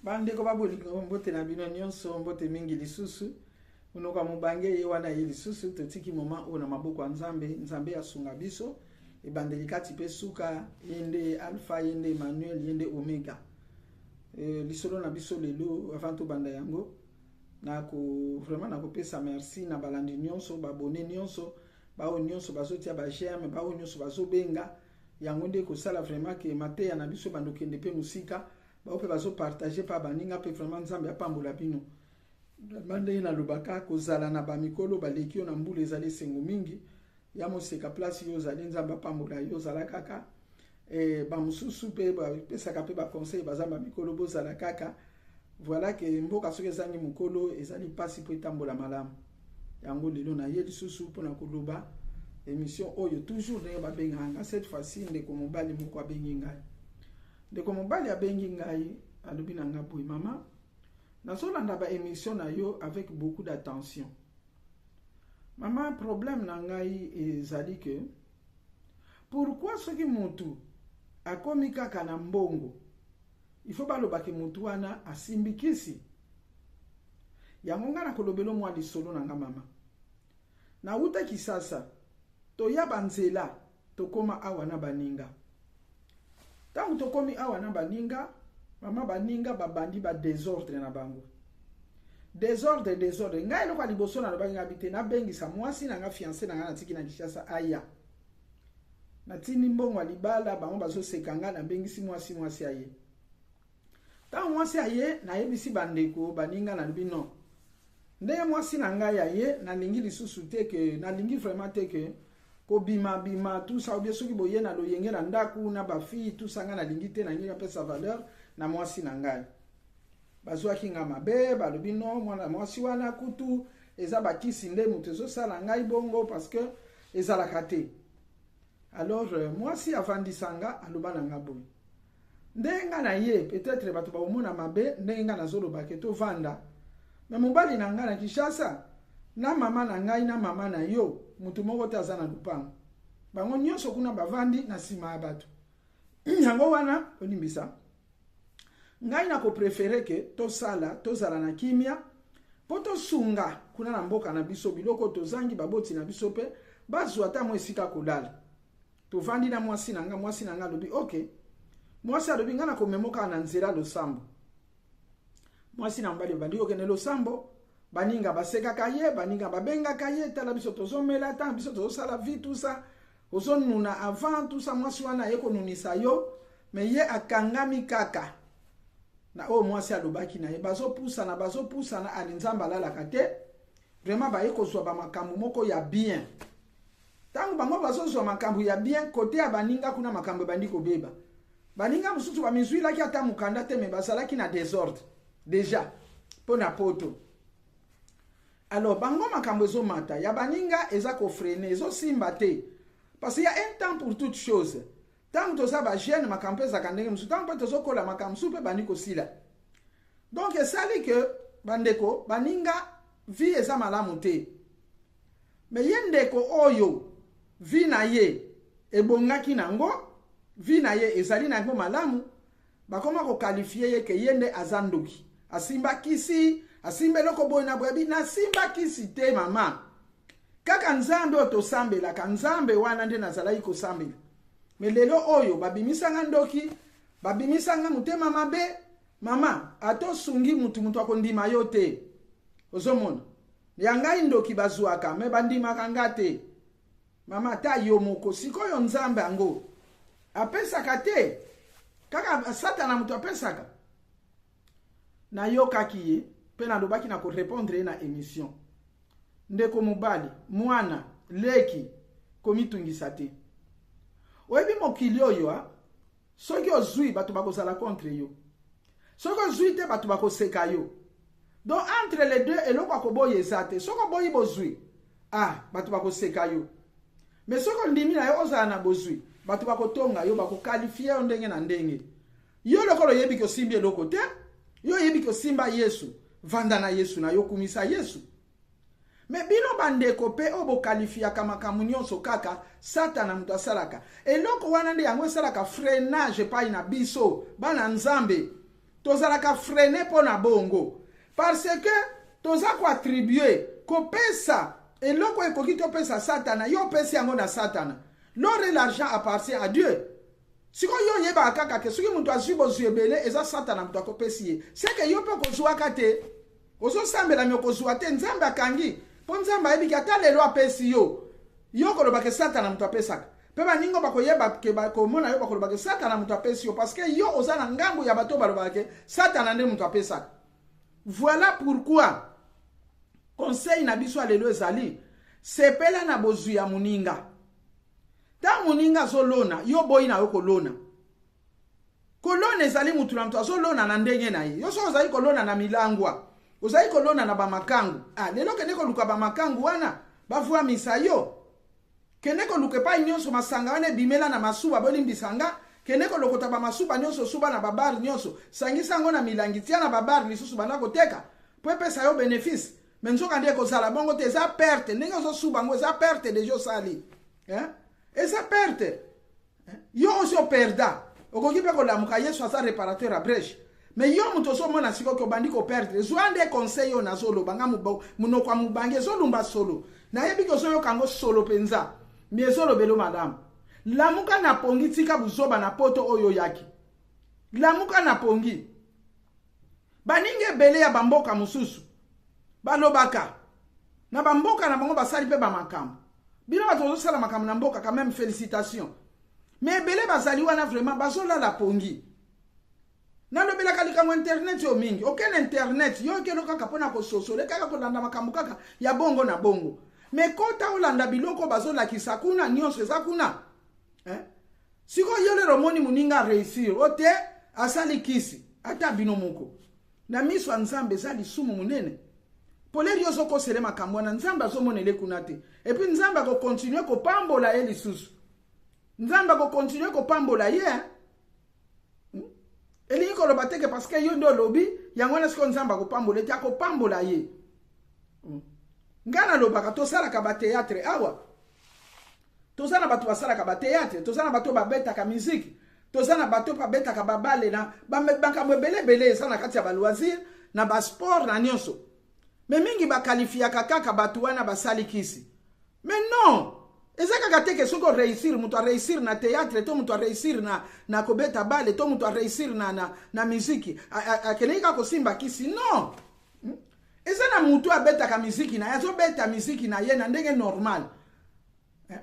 Bandeko ba bolingo, mbote na bino nyonso, mbote mingi lisusu. Monoko ya mobange ye wana ye lisusu. Totiki moment oyo na maboko ya Nzambe. Nzambe asunga biso ebandeli kati mpe suka. Ye nde Alpha, ye nde Emmanuel, ye nde Omega. Lisolo na biso lelo, avant tobanda yango, nako vraiment nakopesa merci na balandi nyonso, babone nyonso, baoyo nyonso bazotia ba j'aime, baoyo nyonso bazobenga. Yango nde kosala vraiment ke mateya na biso bandokende mpe mosika, bao mpe bazopartager mpa baninga mpe. Vraiment, Nzambe apambola bino. Vraiment, ndenge nalobaka, kozala na bamikolo baleki yo na mbula ezali esengo mingi. Ya moseka place yo ozali, Nzambe apambola yo, ozala kaka. Bamosusu mpe bapesaka mpe baconseil, baza bamikolo, bozala kaka. Voilà ke mboka soki ezangi mokolo, ezali mpasi mpo etambola malamu. Yango lelo na ye lisusu mpona koloba émission oyo, toujours ndenge babengaka nga. Cette fois-ci, ndeko mobali moko abengi ngai. Ndeko mobali abengi ngai, alobi na nga boye: "Mama, nazolanda baémission na yo avec beaucoup d'attention. Mama, problème na ngai ezali ke pourquoi soki motu akomi kaka na mbongo, il faut balobaki motu wana asimbi kisi?" Yango ngai nakolobela mwa lisolo na nga. Mama, nauta Kisasa, toya banzela, tokóma awa na baninga. Ntango tokómi awa na baninga, mama, baninga babandi badésordre na bango, désordre, désordre. Ngai eloko ya liboso nalobaki, ngai bi te, nabengisa mwasi na nga, fiancé na ngai natiki na Kinshasa, aya. Natindi mbongo ya libala, bango bazoseka ngai. Nabengisi mwasi, mwasi aye. Ntango mwasi aye, nayebisi bandeko, baninga, nalobi: "Non, ndenge mwasi na ngai aye, nalingi lisusu te ke, nalingi vraiment te ke kobimabima, tout ça, obie soki boye na loyenge na ndako na bafille, tout ça, ngai nalingi te. Nalingi napesa valeur na mwasi na ngai." Bazwaki nga mabe, balobi: "No, mwana mwasi wana kutu eza bakisi nde moto ezosala ngai bongo, parce que ezalaka te." Alors mwasi avandisa nga, aloba na nga boye: "Ndenge nga na ye, peut-être bato bakomona mabe ndenge nga nazoloba ke tovanda, me mobali na ngai na Kinshasa, na mama na ngai, na mama na yo, motu moko te aza na lupango. Bango nyonso kuna bavandi na nsima ya bato. Yango wana, olimbisa ngai, nakopréférer ke tosala, tozala na kimia mpo tosunga kuna na mboka na biso. Biloko tozangi, baboti na biso mpe bazwa ata mwa esika kolala." Tovandi na mwasi na nga. Mwasi na nga alobi: "Ok." Mwasi alobi: "Ngai nakomema kaka na nzela losambo." Mwasi na mobali babandi kokende losambo. Baninga basekaka ye, baninga babengaka ye: "Tala biso tozomela, ntango biso tozosala vie, tout ça, ozonuna avant, tout ça." Mwasi wana aye konunisa yo, me ye akangami kaka na oyo mwasi alobaki na ye. Bazopusana, bazopusana, ali Nzambe alalaka te. Vraiment, baye kozwa bamakambo moko ya bien. Ntango bango bazozwa makambo ya bien, kote ya baninga kuna makambo ebandi kobeba. Baninga mosusu bamizwilaki ata mokanda te, me bazalaki na désordre déjà mpo na poto. Alors bango makambo ezomata, ya baninga eza kofreiner, ezosimba te, parce qu'il y a un temps pour toute chose. Ntango toza bajeune, makambo mpe ezalaka ndenge mosusu. Ntango mpe tozokola, makambo mosusu mpe bandi kosila. Donc esali ke bandeko baninga vie eza malamu te, me ye ndeko oyo, vie na ye ebongaki nango, vie na ye ezali na yango malamu. Bakoma koqualifier ye ke ye nde aza ndoki, asimba kisi, asimba eloko boye na boye. Abi: "Nasimba kisi te, mama. Kaka Nzambe oyo tosambelaka, Nzambe wana nde nazalaki kosambela. Me lelo oyo babimisanga ndoki, babimisanga motema mabe. Mama, ata osungi mutu, mutu akondima yo te. Ozomona ya ngai ndoki bazwaka, me bandimaka nga te. Mama, ata yo moko sikoyo, Nzambe yango apesaka te, kaka Satana moto apesaka." Nayokaki ye mpe nalobaki na korépondre ye na émission: "Ndeko mobali, mwana leki, komitungisa te. Oyebi mokili oyo, a soki ozwi, bato bakozala contre yo. Soki ozwi te, bato bakoseka yo. Donc entre les deux, eloko ya koboya eza te. Soki oboyi bozwi, ah, bato bakoseka yo. Me soki ondimi na yo ozala na bozwi, bato bakotonga yo, bakoqualifier yo ndenge na ndenge. Yo lokola oyebi ke osimbi eloko te, yo oyebi ke osimba Yesu, vanda na Yesu na yo, kumisa Yesu. Me bino bandeko mpe oyo boqualifiaka makambo nyonso kaka Satana moto asalaka eloko wana, nde yango esalaka freinage epai na biso bana Nzambe. Tozalaka freine mpo na bongo parce que toza koattribue, kopesa eloko ekoki topesa Satana. Yo opesi yango na Satana. L'or et l'argent appartient à Dieu. Sikoyo yo oyebaka kaka ke soki moto azwi bozwi ebele, eza Satana moto akopesi ye. Seke yo mpe okozwaka te, ozosambela me okozwa te. Nzambe akangi, mpo Nzambe ayebiki ata lelo apesi yo, yo kolobaka Satana moto apesaka. Mpe baningo bakoyeba ke bakomona yo, bakolobaka Satana moto apesi yo, parce que yo oza na ngambu ya bato balobaka ke Satana nde moto apesaka. Voilà pourquoi conseil na biso ya lelo ezali: sepela na bozwi ya moninga. Ntango moninga azolona, yo boyi na yo kolona. Kolona ezali mutu na moto azolona na ndenge na ye. Yo soki ozali kolona na milangwa, ozali kolona na bamakangu, ah, lelo kende koluka bamakangu wana bavwamisa yo. Kende koluka epai nyonso masanga wana ebimela na masuba, bolimbisa nga. Kende kolokota bamasuba nyonso, suba na babar nyonso, sangisa yango na milangi, tia na babar lisusu, banda koteka mpo epesa yo bénéfice. Me nzoka nde ekozala bongo te, eza perte. Ndenge ozosuba yango eza perte déjà osali, eh? Eza perte. Yo osi operda, okoki mpe kolamuka. Yesu aza réparateur ya brèche. Mais yo moto ozomona sikoyo obandi koperdre, zwa nde conseil oyo nazoloba. Nga monoko ya mobange ezolumba solo, nayebi ke ozoyoka yango solo mpenza, me ezolobelo malamu. Lamuka na pongi, tika buzoba na poto oyo oyaki. Lamuka na pongi. Baninga ebele ya bamboka mosusu balobaka na bamboka na bango basali mpe bamakambo. Bino bato bozosala makambo na mboka, quand même félicitation. Mais ebele bazali wana vraiment bazolala pongi. Nalobelaka likambo internet oyo mingi. Okende internet, yo okende kaka mpona kososole, kaka kolanda makambo kaka ya bongo na bongo. Me kota olanda biloko bazolakisa kuna, nyonso eza kuna, eh? Sikoyo yo lelo omoni moninga réussir, o te asali kisi. Ata bino moko, na miso ya Nzambe eza lisumu monene. Poleri yo ozokosele makambo wana, Nzambe azomonele kuna te. Et puis Nzambe akokontinue kopambola ye lisusu, Nzambe akokontinue kopambola ye. Elingi koloba te ke parce que yo nde olobi yango wana sikoyo Nzambe akopambola ete akopambola ye. Ngai nalobaka, tosalaka bathéâtre awa, toza na bato basalaka bathéâtre, toza na bato babetaka musique, toza na bato babetaka babale na makambo ebele ebele eza na kati ya baloisir, na basport, na nyonso. Me mingi baqualifiaka kaka bato wana basali kisi. Mais non, eza kaka te ke soki oréussir, moto aréussir na théâtre to moto aréussir na kobeta bale to moto aréussir na miziki akendeki kaka kosimba kisi. Non, Eza na motu abetaka miziki na ye, azobeta miziki na ye na ndenge normal.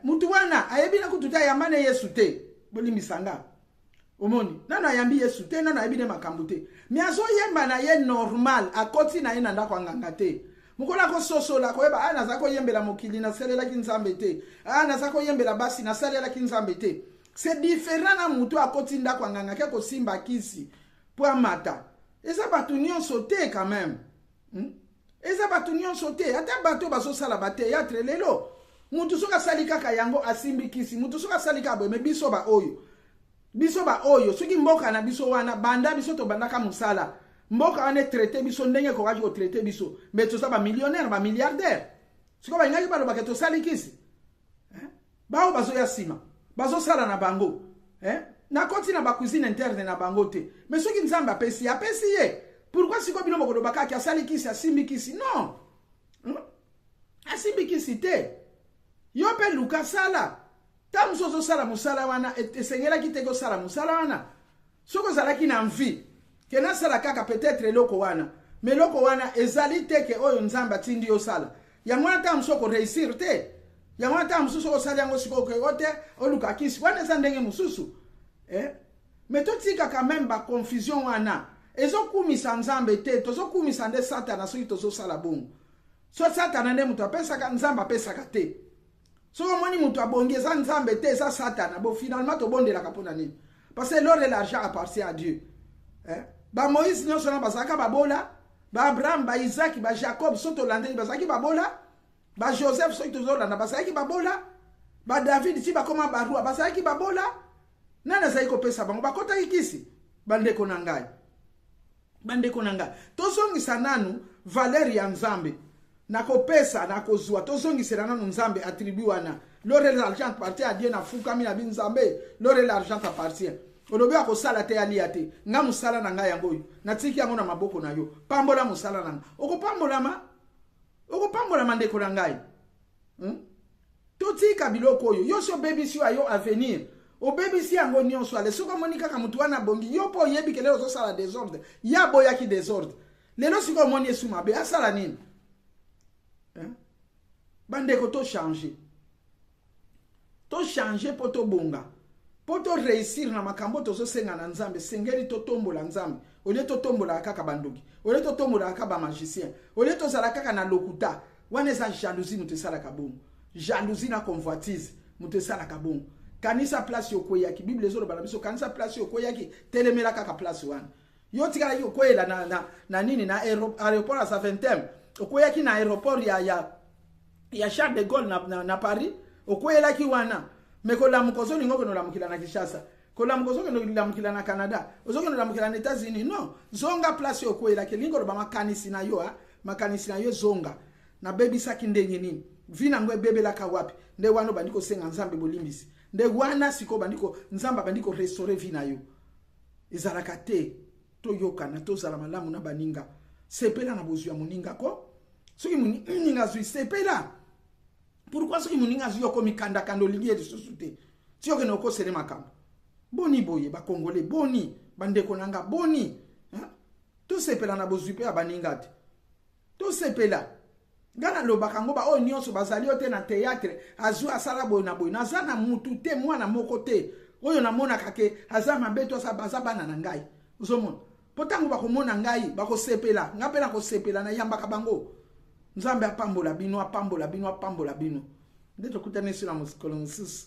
Mutu wana ayebi na kutu te, ayamba ne Yesu te, bolimbisa nga. Omoni nano ayambi Yesu te, nano ayebi ne makambo te, me azoyemba na ye normal, akoti na ye na ndako ya nganga te. Mokolo akososola, koyeba: "A, naza koyembela mokili, nasalelaki Nzambe te. A, naza koyembela basi, nasalelaki Nzambe te." C'est différent na motu akoti ndako ya nganga ke kosimba kisi mpo amata. Eza bato nyonso te quand même, Eza bato nyonso te. Ata bato bazosala bathéâtre lelo, mutu soki asali kaka yango asimbi kisi, mutu soki asali kaka boye. Me biso baoyo, biso baoyo, soki mboka na biso wana, banda biso tobandaka mosala, mboka wana etraite biso ndenge ekokaki kotraite biso, me toza bamillionnaire, bamilliardaire. Sikoyo balingaki balobaka tosali kisi. Bao bazoya nsima bazosala na bango, eh? Nakoti na bacuisine interne na bango te. Me soki Nzambe apesi ye, apesi ye. Pourquoi sikoyo bino bokoloba kaka asali kisi, asimbi kisi? Non, Asimbi kisi te. Yo mpe luka sala. Ntango mosusu ozosala mosala wana, esengelaki te kosala mosala wana. Soki ozalaki na envie ke nasala kaka peut-être eloko wana, me eloko wana ezali te ke oyo Nzambe atindi yo osala yango wana, ntango mosusu okoréussir te. Yango wana ntango mosusu okosala yango sikoyo okoyo te, oluka kisi wana eza ndenge mosusu, eh? Me totika quand même baconfusion wana. Ezokumisa Nzambe te, tozokumisa nde Satana soki tozosala bongo. So Satana nde moto apesaka, Nzambe apesaka te. Soki omoni moto abongi, eza Nzambe te, eza Satana. Bo finalement tobondelaka mpo na nini? Parce que l'or et l'argent appartient à Dieu, eh? Bamoïse nyonso wana bazalaka babola, baabraham, baisaki, bajacob, so tolandeli bazalaki babola, bajoseph soki tozolanda bazalaki babola, badavid ti bakoma baroi bazalaki babola. Nani azali kopesa bango? Bakotaki kisi? Bandeko na ngai, bandeko na ngai, tozongisa nanu valeur ya Nzambe na kopesa na kozwa. Tozongisela nanu Nzambe attribut wana: l'or et l'argent appartient à Dieu. Nafukami na bi Nzambe, l'or et l'argent appartient. Olobi akosala te, alia te. Nga mosala na ngai yango oyo, natiki yango na maboko na yo, pambola mosala na nga. Okopambolama, okopambolama, ndeko na ngai, Totika biloko oyo. Yo si obebisi oyo yo avenir, obebisi yango nyonso. Ale soki omoni kaka motu wana abongi yo, mpo oyebi ke lelo ozosala désordre, ye aboyaki désordre. Lelo sikoyo omoni esu mabe, asala nini? Bandeko, tochange, tochange mpo tobonga, mpo toréussir na makambo tozosenga na Nzambe. Sengeli totombola Nzambe au lieu totombolaka kaka bandoki, au lieu totombolaka kaka bamagicien, au lieu tozala kaka na lokuta. Wana eza jalousie moto esalaka bongo, jalousie na convoitise moto esalaka bongo. Kanisa place okweyaki. Bible ezoloba na biso: kanisa place okweyaki, telemela kaka place wana. Yo tikalaki okweyela na nini? Na aéroport ya Zaventem. Okweyaki na aéroport ya Charles de Gaulle na Paris. Okweyelaki wana, me kolamuka, ozolinga okende olamukila na Kinshasa, kolamuka ozokende olamukila na Canada, ozokende olamukila na États-Unis. Non, zonga place oyo okweyelaki. Elingi koloba makanisi na yo, makanisi na yo ezonga: nabebisaki ndenge nini? Vie nango ebebelaka wapi? Nde wana obandi kosenga Nzambe bolimbisi. Nde wana sikoyo obandi, Nzambe abandi korestaurer vie na yo. Ezalaka te. Toyokana, tozala malamu na baninga. Sepela na bozwi ya moninga ko. Soki moninga azwi, sepela. Pourquoi soki moninga azwi, okomi kandakanda, olingi ye lisusu te, ti okende okosele makambo? Boni boye, Bakongole? Boni, bandeko na nga? Boni tosepela na bozwi mpe ya baninga te? Tosepela. Nga nalobaka yango, baoyo nyonso bazali yo te na théâtre, azwi, asala boye na boye. Naza na mutu te, mwana moko te oyo namonaka ke aza mabe to aza bana na ngai. Ozomona, mpo ntango bakomona ngai bakosepela, nga mpe nakosepela, nayambaka bango. Nzambe apambola bino, apambola bino, apambola bino. Nde tokutani so na mokolo mosusu.